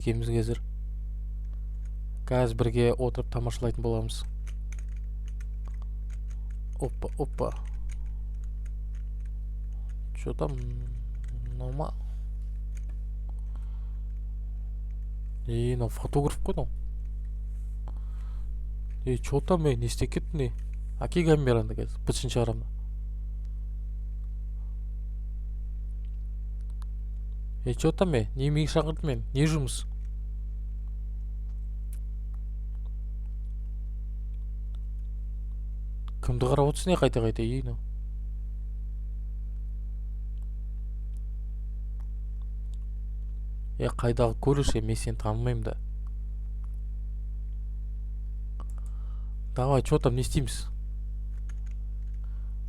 Екеуміз қазір. Қазір бірге отырып тамашалайтын боламыз. Опа, опа. Чё там? Мынау ма? Е, мынау фотограф қой мынау. Е, чё там, ей, не істеп кеттің, ей? Әке камераңды қазір, бытшын шығарамын. Е, чё там, ей, неменеге шақырдың мені? Не жұмыс? Кімді қарап отырсың, ей, қайта-қайта, ей, мынау? Е, қайдағы көріш, е, мен сені танымаймын да. Давай, чё там, не істейміз?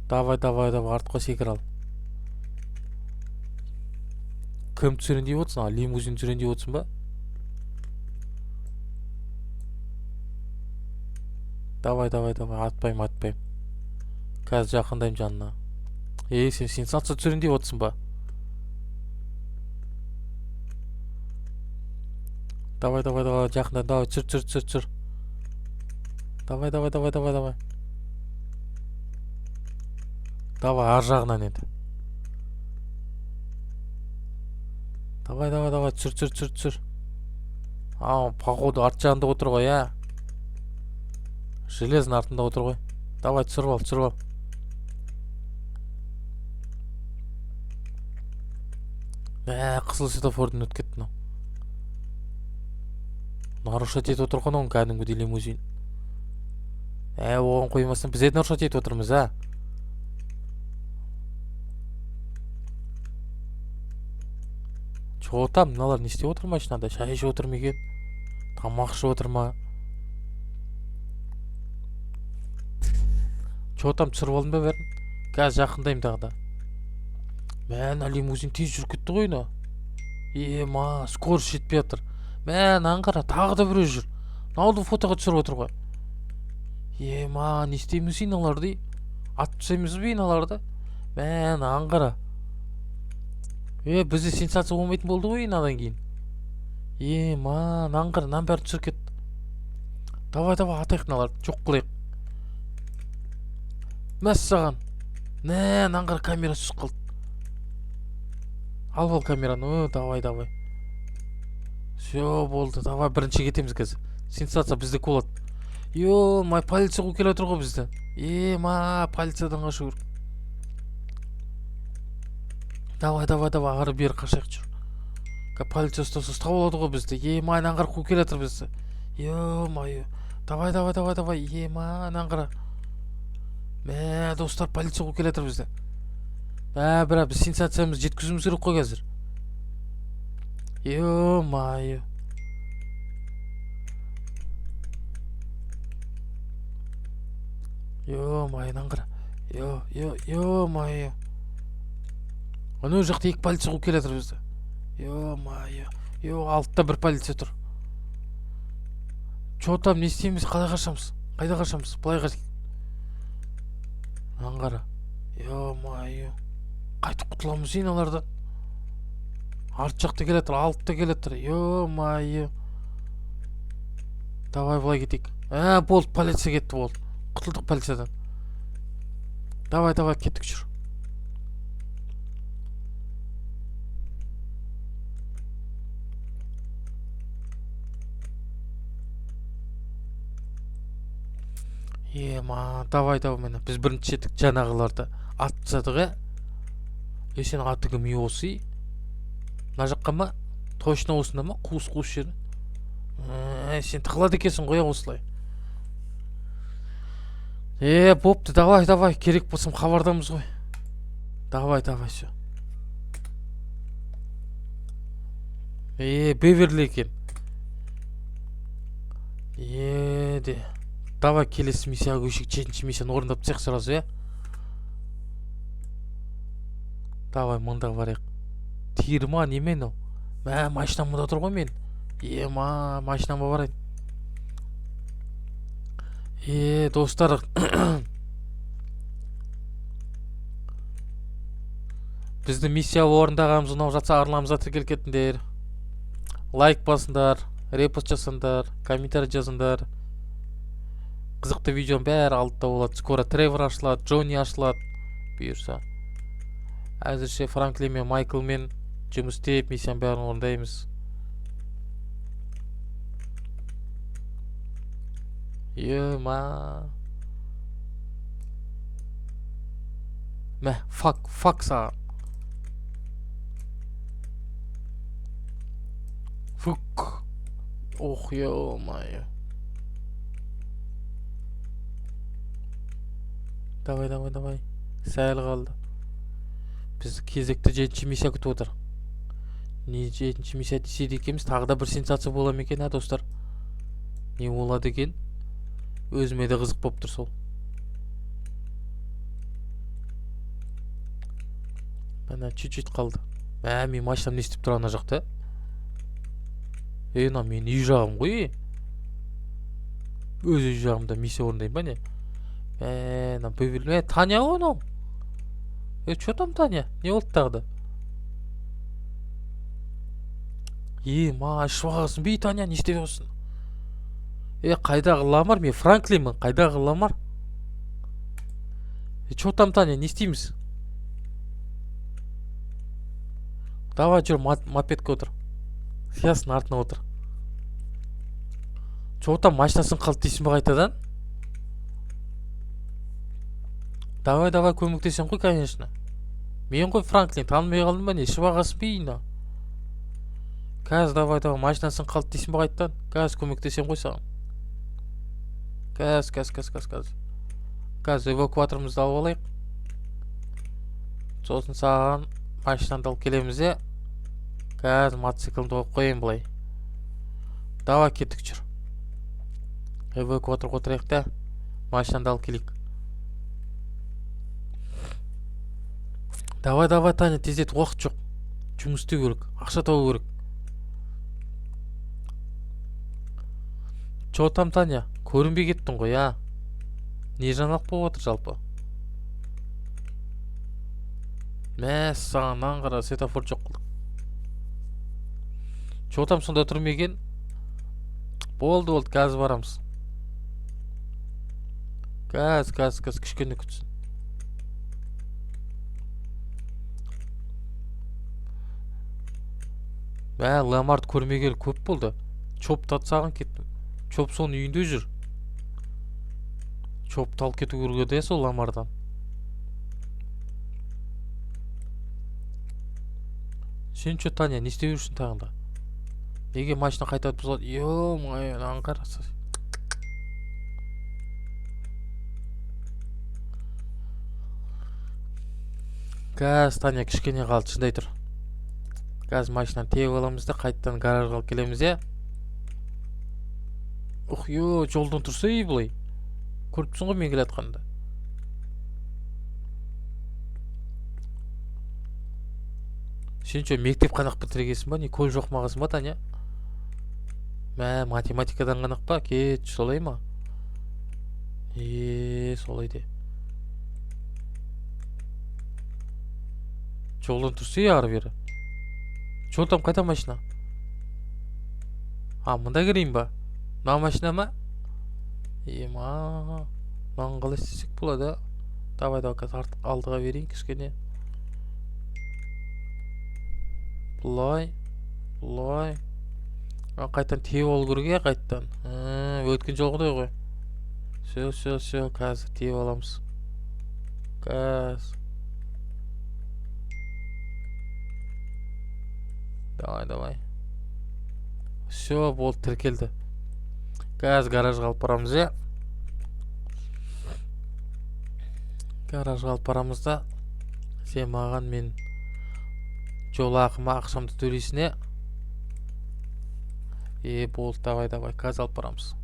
Давай, давай, давай, артқа секір ал. Кім түсірейін деп отырсың? А, лимузин түсірейін деп отырсың ба? Давай, давай, давай, атпаймын, атпаймын. Қазір жақындаймын жанына. Ей, сен сенсация түсірейін деп отырсың ба? Давай, давай, давай, жақында, давай, түсір, түсір, түсір, түсір. Давай, давай, давай, давай, давай. Давай, ар жағынан енді. Давай, давай, давай, түсір, түсір, түсір, түсір. Ау, походу арт жағында отыр ғой, ә? Железный артында отыр ғой. Давай, түсіріп ал, түсіріп ал. Мә, қызыл светофордан өтіп кетті мынау. Нарушать етіп отыр ғой мынау кәдімгідей лимузин. Ә, оған қоймастан біз де нарушать етіп отырмыз, ә? Чё там, мыналар не істеп отыр машинада? Шай ішіп отыр ма екен? Тамақ ішіп отыр ма? Чё там, түсіріп алдың ба бәрін? Қазір жақындаймын тағы да. Мә, мына лимузин тез жүріп кетті ғой мына. Е, ма, скорость жетпей жатыр. Мә, мынаны қара, тағы да біреу жүр. Мынауды фотоға түсіріп отыр ғой. Е, ма, не істейміз енді мыналарды? Атып тастаймыз ба енді мыналарды? Мә, мынаны қара. Е, бізде сенсация болмайтын болды ғой енді анадан кейін. Е, ма, мынаны қара, мынаның бәрін түсіріп кетті. Давай, давай, атайық мыналарды, жоқ қылайық. Мәссаған. Мә, мынаны қара, камера түсіп қалды. Алып ал камераны, о, давай, давай. Всё, болды, давай, бірінші кетеміз қазір. Сенсация біздікі болады. Ё-май, полиция қуып келе жатыр ғой бізді. Е, ма, полициядан қашу керек. Давай, давай, давай, ары бері қашайық, жүр. Қазір полиция ұстаса ұстап алады ғой бізді. Е, ма, мынаны қара, қуып келе жатыр бізді. Ё-май. Давай, давай, давай, давай. Е, ма, мынаны қара. Мә, достар, полиция қуып келе жатыр бізді. Мә, бірақ біз сенсациямызды жеткізуіміз керек қой қазір. Ё-май. Ё-май, мынаны қара. Ё, ё, ё-май. Анау жақта екі полиция қуып келе жатыр бізді. Ё-май. Ё, алтыда бір полиция тұр. Чё там, не істейміз, қалай қашамыз? Қайда қашамыз? Былай қаш. Мынаны қара. Ё-май. Қайтып құтыламыз енді алардан. Арт жақта келе жатыр, алтыда келе жатыр. Ё-май. Давай былай кетейік. Ә, болды, полиция кетті, болды. Құтылдық полициядан. Давай, давай, кеттік, жүр. Е, ма, давай, давай, міне. Біз бірінші жеттік жаңағыларды. Атып тастадық, ә? Е, сенің аты кім, үй осы, ей? Мына жаққа ма? Точно осында ма? Қуыс-қуыс жері. Ә, сен тығылады екенсің ғой, осылай. Е, бопты, давай, давай, керек болсам хабардамыз ғой. Давай, давай, всё. Е, Беверли екен. Е, де. Давай, келесі миссияға көшейік, жетінші миссияны орындап тастайық сразу, иә? Давай, мында барайық. Тиыр ма, неме мынау? Мә, машинам мында тұр ғой мен. Е, ма, машинама барайын. Е, достар, біздің миссия орындағанымыз ұнап жатса, арнамызға тіркеліп кетіңдер. Лайк басыңдар, репост жасаңдар, комментарий жазыңдар. Қызықты видеоның бәрі алдыда болады. Скоро Тревор ашылады, Джонни ашылады. Бұйырса. Әзірше Франклин мен Майклмен жұмыс істеп, миссияның бәрін орындаймыз. Ема. Мә, фак, фак саған. Фук. Ох, ё-моё. Давай, давай, давай. Сәл қалды. Біз кезекті жетінші миссия күтіп отыр. Не жетінші миссия десе де екенбіз, тағы да бір сенсация бола ма екен, а, достар? Не болады екен? Өзіме де қызық болып тұр сол. Міне, чуть-чуть қалды. Мә, мен машинам не істеп тұр ана жақта? Мына менің үй жағым ғой. Өз үй жағымда миссия орындаймын ба не? Мына бөбел, мә, Таня ғой анау. Чё там Таня? Не болды тағы да? Ма, ішіп алғансың бе, Таня, не істеп отырсың? Қайдағы Ламар? Мен Франклинмін, қайдағы Ламар? Чё там, Таня, не істейміз? Давай, жүр, мопедке отыр. Сиясының артына отыр. Чё там, машинасын қалды дейсің бе қайтадан? Давай, давай, көмектесем ғой, конечно. Мен ғой Франклин, танымай қалдым ба не? Ішіп алғансың ба үйіне? Қазір, давай, давай, машинасын қалды дейсің бе қайтадан? Қазір көмектесем ғой саған. Қазір, қазір, қазір, қазір, қазір. Қазір эвакуаторымызды алып алайық. Сосын саған машинаңды алып келеміз де. Қазір мотоциклімді қойып қояйын былай. Давай, кеттік, жүр. Эвакуаторға отырайық та, машинаңды алып келейік. Давай, давай, Таня, тездет, уақыт жоқ. Жұмыс істеу керек, ақша табу керек. Чё там, Таня? Көрінбей кеттің ғой, а? Не жаңалық болып отыр жалпы? Мәссаған, мынаны қара, светофор жоқ қылдық. Чё там сонда тұр ма екен? Болды, болды, қазір барамыз. Қазір, қазір, қазір, кішкене күтсін. Мә, Ламарды көрмегелі көп болды. Чопты саған кеттім. Чоп соның үйінде жүр. Чопты алып кету керек еді, сол Ламардан. Сен чё, Таня, не істеп жүрсің тағы да? Неге машина қайтарып бұзылады? Ё-моё, мынаны қараса. Қазір, Таня, кішкене қалды, шыдай тұр. Қазір машинаны теуіп аламыз да, қайтадан гаражға алып келеміз, иә? Ух, ё, жолдан тұрса ей былай. Көріп тұрсың ғой мен келе жатқанымды. Сен чё, мектеп қанақ бітіргенсің ба, не колледж оқымағансың ба, Таня? Мә, математикадан қанақ па? Кет, солай ма? Е, солай де. Жолдан тұрса ей ары бері. Чё там, қайда машина? А, мында кірейін ба? Мына машина ма? Ема, мынаны қалай істесек болады, а? Давай, давай, қазір алдыға берейін кішкене. Былай, былай. А, қайтадан теуіп алу керек, иә, қайтадан. Өткен жолғыдай ғой. Всё, всё, всё, қазір теуіп аламыз. Қазір. Давай, давай. Всё, болды, тіркелді. Қазір гаражға алып барамыз, иә. Гаражға алып барамыз да, сен маған мен жол ақыма ақшамды төлейсің, иә? Е, болды, давай, давай, қазір алып барамыз.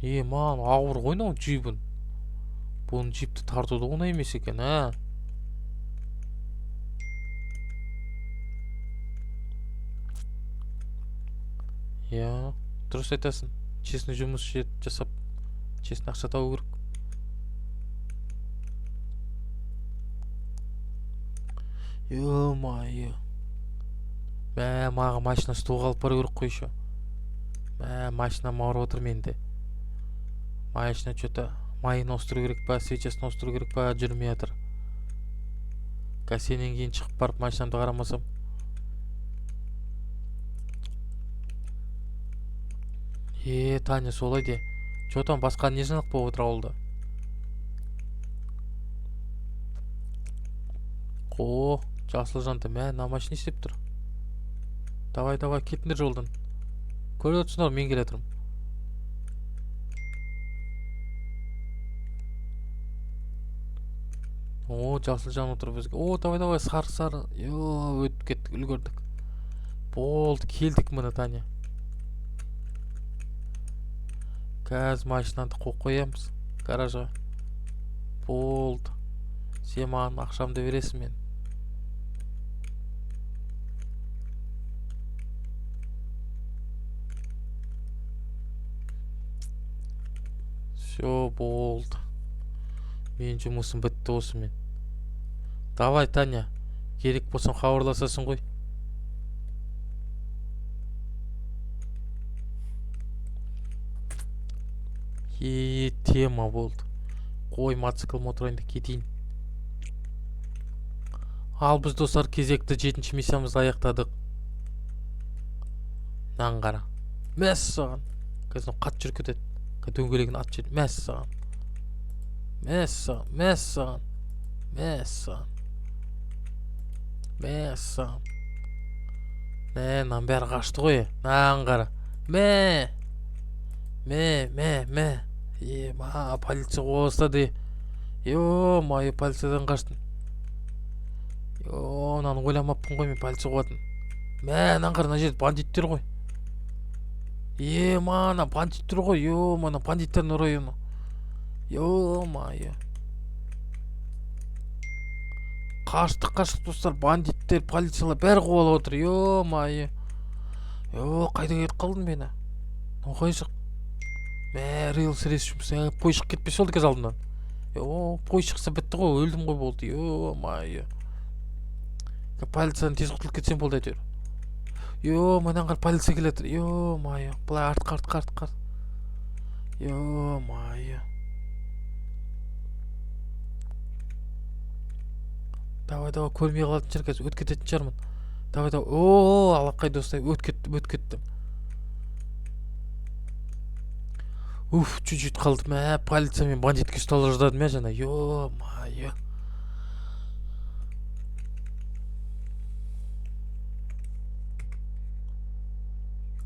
Е, маған ауыр ғой мынау джипін. Бұны джипті тарту да оңай емес екен, ә? Иә, дұрыс айтасың. Честный жұмыс жасап, честный ақша табу керек. Ё-моё. Мә, маған машина столға алып бару керек қой еще. Мә, машинам ауырып отыр менде. Машина че-то майын ауыстыру керек па, свечасын ауыстыру керек па, жүрмей жатыр. Қазір сенен кейін шығып барып машинамды қарамасам. Е, Таня, солай де. Че там, басқа не жаңалық болып отыр ауылда? О, жасыл жанды. Мә, мына машина не істеп тұр? Давай, давай, кетіңдер жолдан. Көріп отырсыңдар, мен келе жатырмын. О, жасыл жанып отыр бізге. О, давай, давай, сары, сары. Йо, өтіп кеттік, үлгердік. Болды, келдік міне, Таня. Қазір машинаны қойып қоямыз гаражға. Болды. Сен маған ақшамды бересің мен. Все, болды. Менің жұмысым бітті осымен. Давай, Таня, керек болсам хабарласасың ғой. Е, тема болды. Қой, мотоциклім отырайын да кетейін. Ал біз, достар, кезекті 7-ші миссиямызды аяқтадық. Мынаны қара. Мәссаған. Қазір мынау қатты жүріп кетеді. Қазір дөңгелегін атып жібереді. Мәссаған. Мәссаған, мәссаған. Мәссаған. Мәссаған. Мә, мынаның бәрі қашты ғой. Мынаны қара. Мә. Мә, мә, мә. Е, ма, полиция қуа бастады. Ё-моё, полициядан қаштым. Ё, мынаны ойламаппын ғой мен полиция қуатын. Мә, мынаны қара, мына жерде бандиттер ғой. Е, мана, бандиттер ғой. Ё, мана, бандиттердің районы. Ё-моё. Қаштық, қаштық, достар. Бандиттер, полициялар бәрі қуалап отыр. Ё-моё. Ё, қайда кетіп қалдым мен? Мынау қай жақ? Мә, рельс рельс жұмыс. Ә, пойыз шығып кетпесе болды қазір алдымнан. Ё, пойыз шықса бітті ғой, өлдім ғой, болды. Ё-моё. Полициядан тез құтылып кетсем болды әйтеуір. Ё, мынаны қара, полиция келе жатыр. Ё-моё. Былай артқа, артқа, артқа. Ё-моё. Давай, давай, көрмей қалатын шығар қазір, өтіп кететін шығармын. Давай, давай. О, алақай, достар, өтіп кеттім, өтіп кеттім. Уф, чуть-чуть қалды. Мә, полиция мен бандитке ұстала жаздадым, мә, жаңа. Ё-моё.